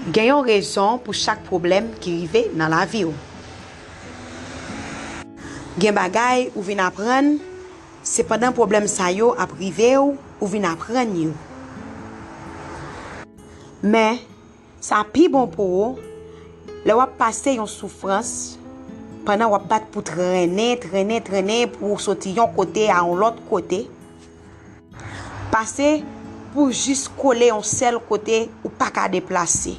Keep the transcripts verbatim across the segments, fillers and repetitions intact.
Gen yon rezon pou chak pwoblèm ki rive nan lavi w. Gen bagay ou vin aprann, se pandan pwoblèm sa yo ap rive w, ou vin aprann yo. Men, sa pi bon pou ou, lè w ap pase yon soufrans, pandan w ap bat pou trennen, trennen, trennen, pou w soti yon kote a yon lòt kote, pase pou jis kole yon sèl kote ou pa ka deplase.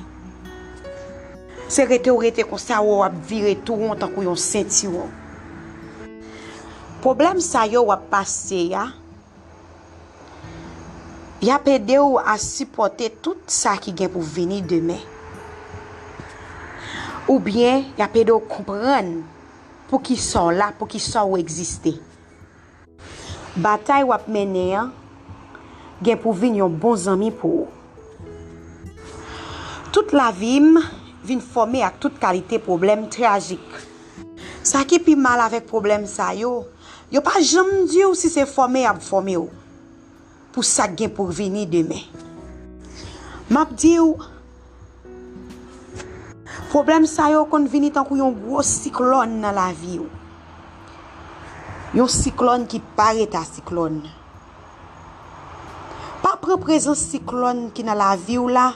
Se rete w rete konsa w ap vire tou won tankou yon sentiwon. Pwoblèm sa yo w ap pase a, y ap ede w a sipòte tout sa ki gen pou vini demen. Oubyen, y ap ede w konprann poukisa w la, poukisa w egziste. Batay w ap mennen an gen pou vin yon bon zanmi pou ou. Tout lavi m vin fòme ak tout kalite pwoblèm trajik. Sa ki pi mal avèk pwoblèm sa yo, yo pa janm di w si se fòme y ap fòme w pou sa k gen pou vini demen. M ap di w, pwoblèm sa yo konn vini tankou yon gwo siklòn nan lavi w. Yon siklòn ki pa rete a siklòn. Pa pran prezans siklòn ki nan lavi w la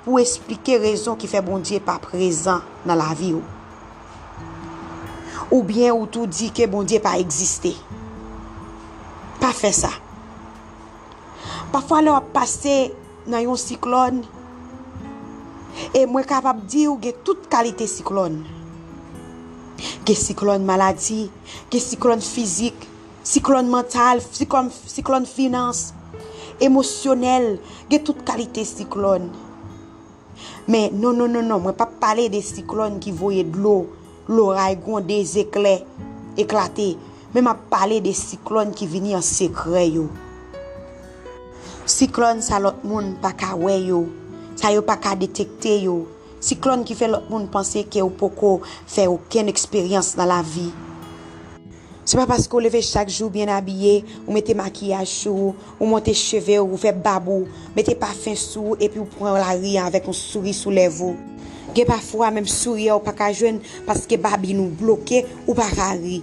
pou esplike rezon ki fè Bondye pa prezan nan lavi w. Oubyen ou tou di ke Bondye pa egziste. Pa fè sa. Pafwa lè w ap pase nan yon siklòn, e mwen kapab di w gen tout kalite siklòn. Gen siklòn maladi, gen siklòn fizik, siklòn mantal, siklòn, siklòn finans, emosyonèl, gen tout kalite siklòn. Men non, non, non, non, mwen p ap pale de siklòn ki voye dlo, loray gwonde, zeklè eklate. Men m ap pale de siklòn ki vini an sekrè yo. Siklòn sa lòt moun pa ka wè yo, sa yo pa ka detekte yo. Siklòn ki fè lòt moun panse ke w poko fè okenn eksperyans nan lavi. Se pa paske w leve chak jou byen abiye, ou mete makiyaj sou ou, ou monte cheve w, ou fè bab ou, mete pafen sou ou, epi w pran lari an avèk yon souri sou lèv ou. Gen pafwa menm souri a w pa ka jwenn paske babin ou bloke, ou pa ka ri.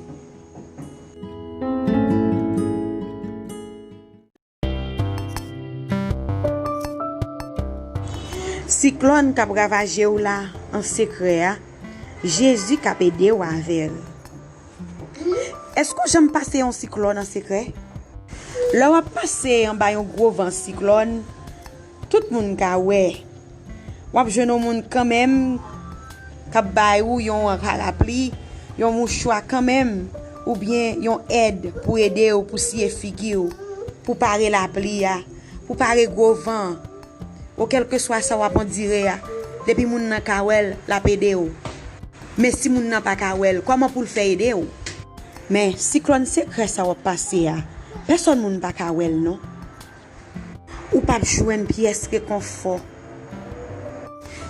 Siklòn k ap ravaje w la an sekrè a, Jezi k ap ede w avè l. Èske w janm pase yon siklòn an sekrè? Lè w ap pase anba yon gwo van siklòn, tout moun ka wè. W ap jwenn yon moun kanmenm k ap bay ou yon parapli, yon mouchwa kanmenm, oubyen yon èd pou ede w, pou siye figi w, pou pare lapli a, pou pare gwo van an. Ou kèlkeswa sa w ap andire a, depi moun nan ka wè l, l ap ede w. Men si moun nan pa ka wè l, kòman pou l fè ede w? Men siklòn sekrè sa w ap pase a, pèsòn moun pa ka wè l non. Ou p ap jwenn pyès rekonfò.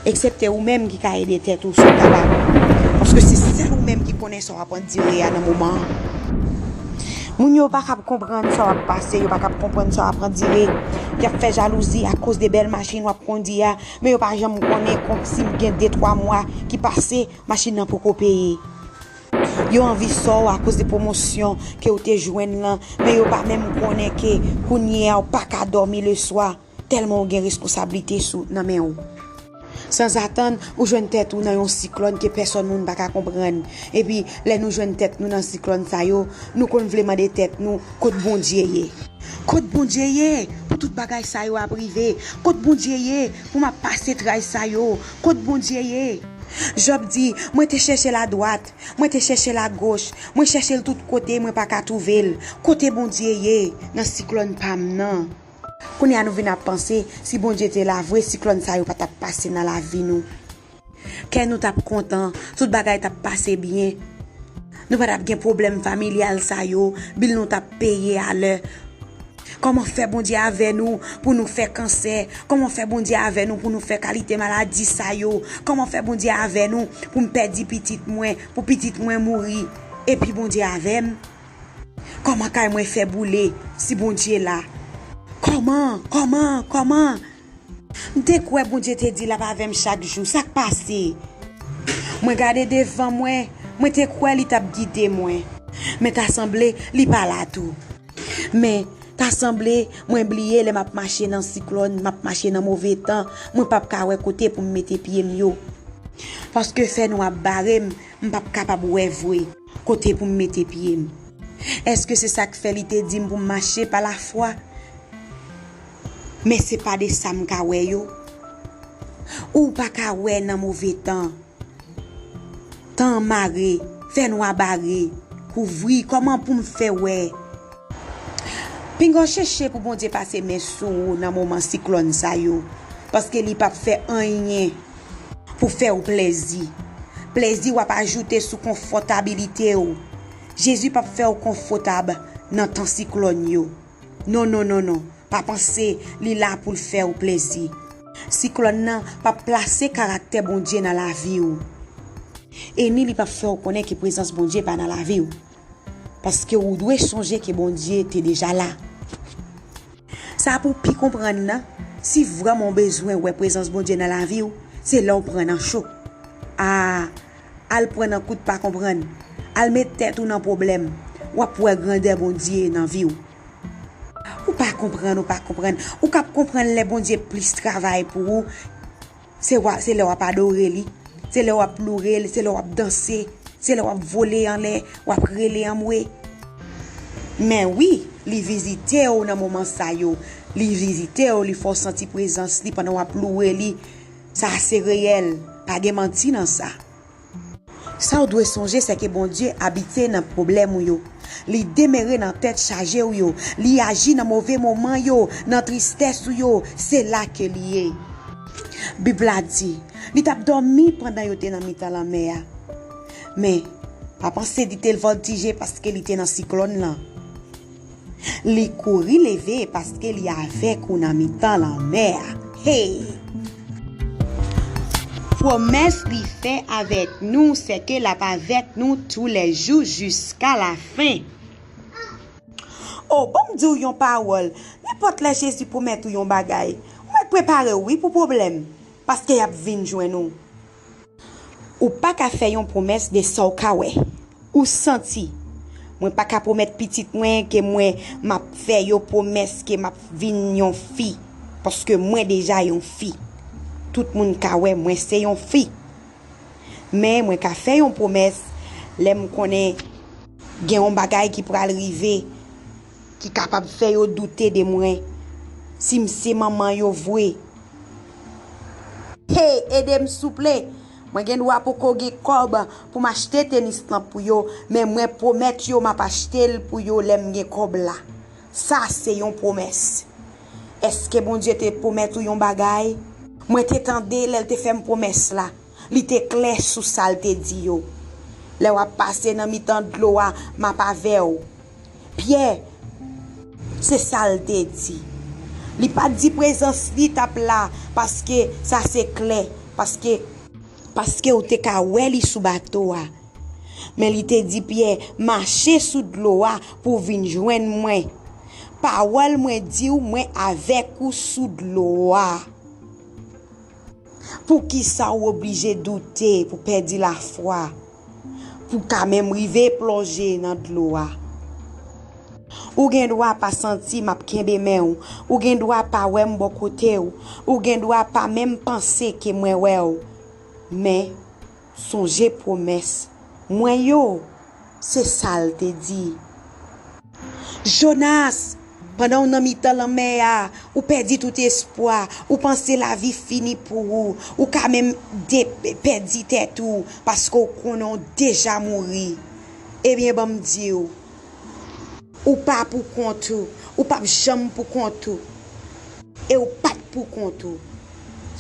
Eksepte ou menm ki ka ede tèt ou si w ta la. Paske se sèl ou menm ki konnen sa w ap andire a nan moman an. Moun yo pa kab konprann sa w ap pase, yo pa kab konprann sa w ap andire. Y ap fè jalouzi akoz de bèl machin w ap kondi a, men yo pa janm konnen kon si gen de twa mwa ki pase, machin nan poko peye. Yo anvi sa w akoz de pwomosyon ke w te jwenn lan, men yo pa menm konnen ke kounye a w pa ka dòmi leswa, tèlman w gen reskonsablite sou, nan men w. Sanzatann, ou jwenn tèt ou nan yon siklòn ke pèsòn moun pa ka konprann. Epi, lè nou jwenn tèt nou nan siklòn sa yo, nou konn vle mande tèt nou, kot Bondye ye? Kot Bondye ye pou tout bagay sa yo ap rive? Kot Bondye ye pou m ap pase tray sa yo? Kot Bondye ye? Jòb di, mwen te chèche l adwat, mwen te chèche l agoch, mwen chèche l tout kote, mwen pa ka twouve l. Kote Bondye ye nan siklòn pa m nan? Kounye a nou vin ap panse, si Bondye te la vre, siklòn sa yo pa t ap pase nan lavi nou. Kè nou t ap kontan, tout bagay t ap pase byen. Nou pa t ap gen pwoblèm familyal sa yo, bil nou t ap peye alè. Kòman fè Bondye avè nou pou nou fè kansè? Kòman fè Bondye avè nou pou nou fè kalite maladi sa yo? Kòman fè Bondye avè nou pou m pèdi pitit mwen, pou pitit mwen mouri? Epi Bondye avè m? Kòman kay mwen fè boule si Bondye la? Kòman? Kòman? Kòman? M te kwè Bondye te di l ap avè m chak jou. Sa k pase? Mwen gade devan mwen, mwen te kwè li t ap gide mwen. Men ta sanble li pa la tou. Men ta sanble mwen bliye lè m ap mache nan siklòn, m ap mache nan move tan, mwen p ap ka wè kote pou m mete pye m yo. Paske fènwa ap bare m, m p ap kapab wè vre kote pou m mete pye m. Èske se sa k fè li te di m pou m mache pa lafwa? Men se pa de sa m ka wè yo. Ou pa ka wè nan move tan. Tan an mare, fènwa bare, kouvri, kòman pou m fè wè? Pinga w chèche pou Bondye pase men sou ou nan moman siklòn sa yo, paske li p ap fè anyen pou fè w plèzi. Plèzi w ap ajoute sou konfòtabilite w. Jezi p ap fè w konfòtab nan tan siklòn yo. Non, non, non, non. Pa panse li la pou l fè w plezi. Siklòn nan p ap plase karaktè Bondye nan lavi w. E ni li p ap fè w konnen ke prezans Bondye pa nan lavi w. Paske ou dwe sonje ke Bondye te deja la. Sa pou w pi konprann nan, si vrèman w bezwen wè prezans Bondye nan lavi w, se lè w pran nan cho. A, al pran nan kout pa konprann. Al met tèt ou nan pwoblèm. W ap wè grandè Bondye nan vi w. Ou pa konprann, ou pa konprann. Ou k ap konprann lè Bondye plis travay pou ou. Se wa, se lè w ap adore li. Se lè w ap loure l, se lè w ap danse, se lè w ap vole anlè, w ap rele anmwe. Men wi, li vizite w nan moman sa yo. Li vizite w, li fè w santi prezans li pandan w ap loure li. Sa se reyèl, pa gen manti nan sa. Sa w dwe sonje, se ke Bondye abite nan pwoblèm ou yo. Li demere nan tèt chaje w yo. Li aji nan move moman yo, nan tristès ou yo. Se la ke li ye. Bib la di, li t ap dòmi pandan yo te nan mitan lanmè a. Men, pa panse li te vòltije paske li te nan siklòn lan. Li kouri leve paske li avèk ou nan mitan lanmè a. Hey! Pwomès li fè avèk nou, se ke l ap avèk nou toulèjou jiska lafen. O, ban m di w yon pawòl. Nenpòt lè Jezi pwomèt ou yon bagay, ou mèt prepare w, wi, pou pwoblèm, paske y ap vin jwenn ou. Ou pa ka fè yon pwomès de sa w ka wè, ou santi. Mwen pa ka pwomèt pitit mwen ke mwen m ap fè yo pwomès ke m ap vin yon fi, paske mwen deja yon fi. Tout moun ka wè mwen se yon fi. Men mwen ka fè yon pwomès lè m konnen gen yon bagay ki pral rive, ki kapab fè yo doute de mwen, si m se manman yo vre. Hey, ede m souple! Mwen gen dwa poko gen kòb pou m achte tenis lan pou yo, men mwen pwomèt yo m ap achte l pou yo lè m gen kòb la. Sa se yon pwomès. Èske Bondye te pwomèt ou yon bagay? Mwen te tande lè l te fè m pwomès la. Li te klè sou sa l te di yo. Lè w ap pase nan mitan dlo a, m ap avè w. Pyè, se sa l te di. Li pa t di prezans li t ap la, paske sa se klè, paske, paske w te ka wè li sou bato a. Men li te di Pyè, mache sou dlo a pou w vin jwenn mwen. Pawòl mwen di w, mwen avèk ou sou dlo a. Poukisa w oblije doute pou pèdi lafwa, pou w ka menm rive plonje nan dlo a? Ou gen dwa pa santi m ap kenbe men w, ou gen dwa pa wè m bò kote w, ou gen dwa pa menm panse ke mwen wè w. Men, sonje pwomès mwen yo, se sa l te di. Jonas, pandan w nan mitan lanmè a, ou pèdi tout espwa, ou panse lavi fini pou ou, ou ka menm de, pèdi tèt ou, paske w konnen w deja mouri. Ebyen, ban m di w, ou pa pou kont ou, ou p ap janm pou kont ou. E w pa t pou kont ou.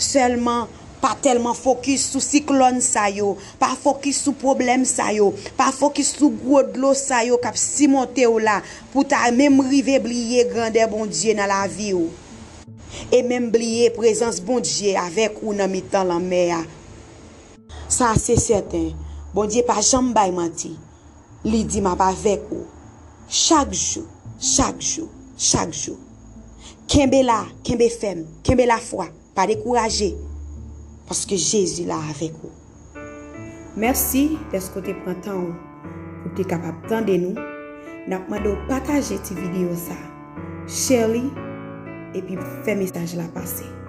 Sèlman, pa tèlman fokis sou siklòn sa yo, pa fokis sou pwoblèm sa yo, pa fokis sou gwo dlo sa yo k ap simonte w la, pou w ta menm rive bliye grandè Bondye nan lavi w. E menm bliye prezans Bondye avèk ou nan mitan lanmè a. Sa se sèten, Bondye pa janm bay manti. Li di, "M ap avèk ou chak jou, chak jou, chak jou." Kenbe la, kenbe fèm, kenbe lafwa. Pa dekouraje, paske Jezi la avèk ou. Mèsi dèske w te pran tan w pou w te kapab tande nou. N ap mande w pataje ti videyo sa, share li, epi fè mesaj la pase.